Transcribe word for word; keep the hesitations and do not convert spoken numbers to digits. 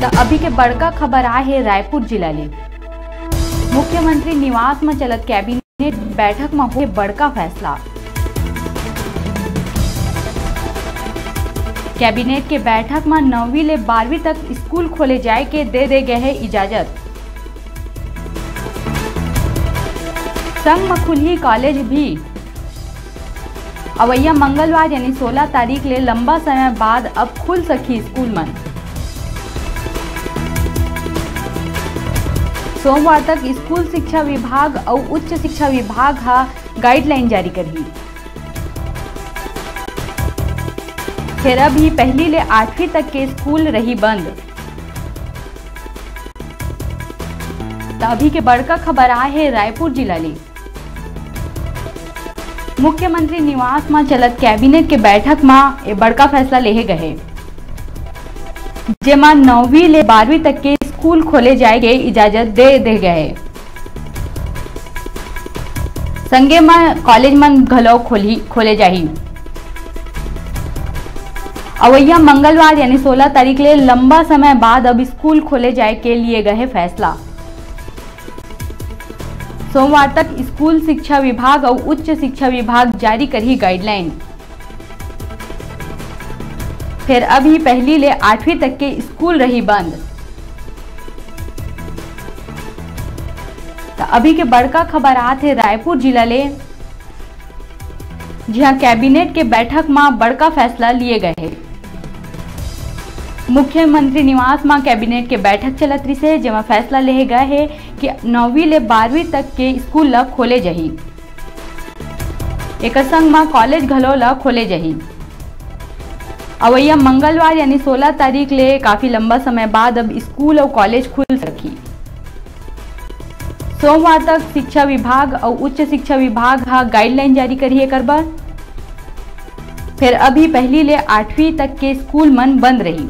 त अभी के बड़का खबर आए हे रायपुर जिला ले। मुख्यमंत्री निवास म चलत कैबिनेट बैठक म होए बड़का फैसला। कैबिनेट के बैठक म नौवीं ले बारहवीं तक स्कूल खोले जाए के दे दे गए हे इजाजत। संग म खुलही कॉलेज भी। अवइया मंगलवार यानी सोलह तारीख ले लंबा समय बाद अब खुल सकही स्कूल मन। सोमवार तक स्कूल शिक्षा विभाग अउ उच्च शिक्षा विभाग ह गाइडलाइन जारी करही। फेर अभी पहली ले आठवीं तक के स्कूल रही बंद। त अभी के बड़का खबर आए हे रायपुर जिला ले। मुख्यमंत्री निवास म चलत कैबिनेट के बैठक म ए बड़का फैसला लेहे गए हे, जेमा नौवीं ले बारहवीं तक के स्कूल खोले जाए के इजाजत दे दे गए हे। संगे म कॉलेज मन घलो खोलही, खोले जाही। अवइया मंगलवार यानी सोलह तारीख ले लंबा समय बाद अब स्कूल खोले जाए के लिए गए फैसला। सोमवार तक स्कूल शिक्षा विभाग अउ उच्च शिक्षा विभाग जारी करही गाइडलाइन। फेर अभी पहली ले आठवीं तक के स्कूल रही बंद। त अभी के बड़का खबर आत हे रायपुर जिला ले, जिहां कैबिनेट के बैठक म बड़का फैसला लिए गए हे। मुख्यमंत्री निवास म कैबिनेट के बैठक चलत रिसे, जेमा फैसला लेहे गए हे कि नौवीं ले बारहवीं तक के स्कूल ल खोले जाही। एकर संग म कॉलेज घलो ल खोले जाही। अवइया मंगलवार यानी सोलह तारीख ले काफी लंबा समय बाद अब स्कूल अउ कॉलेज खुल सकही। सोमवार तक शिक्षा विभाग अउ उच्च शिक्षा विभाग ह गाइडलाइन जारी करही एकर बर। फेर अभी पहली ले आठवीं तक के स्कूल मन बंद रही।